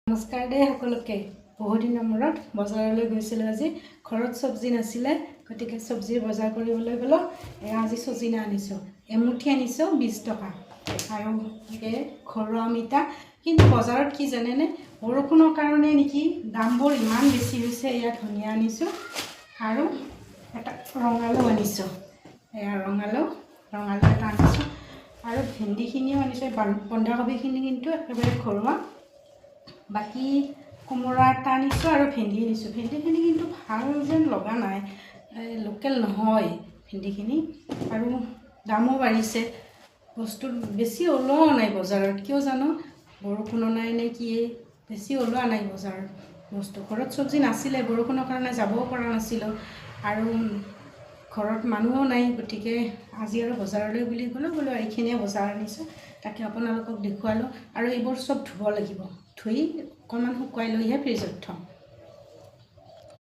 নমস্কাৰ দেই সকলোকে। বহুদিনৰ মূৰত বজাৰলৈ গৈছিলোঁ আজি। ঘৰত চব্জি নাছিলে, গতিকে চব্জিৰ বজাৰ কৰিবলৈ গ'লোঁ। এয়া আজি চজিনা আনিছোঁ, এমুঠি আনিছোঁ 20 টকা। আৰু এনেকৈ ঘৰুৱা অমিতা। কিন্তু বজাৰত কি জানেনে, বৰষুণৰ কাৰণে নেকি দামবোৰ ইমান বেছি হৈছে। এয়া ধনিয়া আনিছোঁ আৰু এটা ৰঙালাও আনিছোঁ। এয়া ৰঙালাও, ৰঙালাও এটা আনিছোঁ আৰু ভেন্দিখিনিও আনিছোঁ। বন্ধাকবিখিনি কিন্তু একেবাৰে ঘৰুৱা। বাকী কোমোৰা এটা আনিছোঁ আৰু ভেন্দি আনিছোঁ। ভেন্দিখিনি কিন্তু ভাল যেন লগা নাই, লোকেল নহয় ভেন্দিখিনি। আৰু দামো বাঢ়িছে, বস্তু বেছি ওলোৱাও নাই বজাৰত। কিয় জানো, বৰষুণো নাই নে কি, বেছি ওলোৱা নাই বজাৰত বস্তু। ঘৰত চব্জি নাছিলে, বৰষুণৰ কাৰণে যাবও পৰা নাছিলোঁ আৰু ঘৰত মানুহো নাই। গতিকে আজি আৰু বজাৰলৈ বুলি গ'লোঁ। বোলো এইখিনিয়ে বজাৰ আনিছোঁ, তাকে আপোনালোকক দেখুৱালোঁ। আৰু এইবোৰ চব ধুব লাগিব, ধুই অকণমান শুকুৱাই লৈহে ফ্ৰিজত থ'ম।